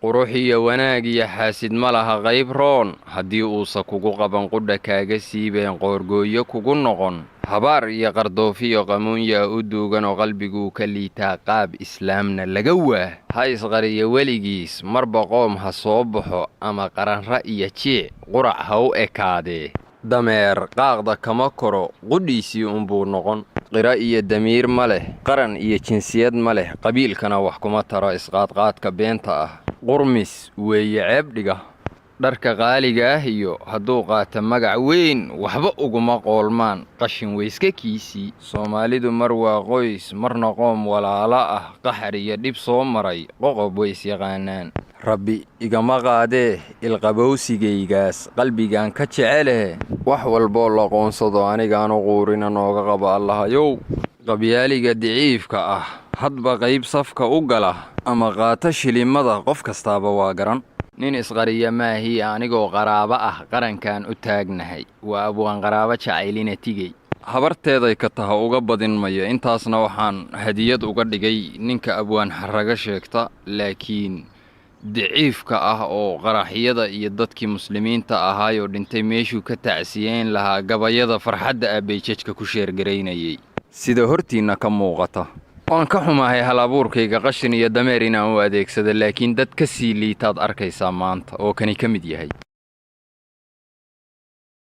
Qurux iyo wanaag iyo xaasid ma laha qayb roon, haddii uusa kugu qaban qudha kaaga siibeen qoorgooyo kugu noqon. Habaar iyo qardoofiyo qamuunyaa u duugan oo qalbiguu ka liitaa, qaab islaamna laga waa. Ha isqariyo weligiis, marba qoom ha soo baxo ama qaranra iyo jiic qurac ha u ekaadee. Dameer qaaqda kama koro, qudhiisii unbuu noqon. Qiro iyo damiir ma leh, qaran iyo jinsiyad ma leh, qabiilkana wax kuma taro isqaadqaadka beenta ah. Qurmis weeye ceeb dhiga. Dharka qaaliga ah iyo hadduu qaato magac weyn, waxba uguma qoolmaan qashin weyska kiisii. Soomaalidu mar waa qoys, marna qoom walaalo ah, qaxar iyo dhib soo maray, qoqob way isyaqaanaan. Rabbi igama qaadee ilqabowsigaygaas qalbigaan ka jecelehe, wax walboo la qoonsado anigaan u quurina nooga qaba Allahayow. Qabyaaliga diciifka ah hadba qayb safka u gala ama qaata shilimada, qof kastaaba waa garan. Nin isqariya maahiya anigoo qaraabo ah qarankan u taagnahay. Waa abwaan qaraabo jacaylina tigey. Habarteeday ka taha uga badin mayo. Intaasna waxaan hadiyad uga dhigay ninka abwaan xarago sheegta, laakiin daciifka ah oo qaraxyada iyo dadkii muslimiinta ahaayoo dhintay meeshuu ka tacsiyeyn lahaa gabayada farxadda ah pages-ka ku share-garaynayay, sida hortiinna ka muuqata. Waan ka xumahay hal abuurkayga qashin iyo dameer inaan u adeegsado, laakiin dad ka sii liitaad arkaysaa maanta oo kani ka mid yahay.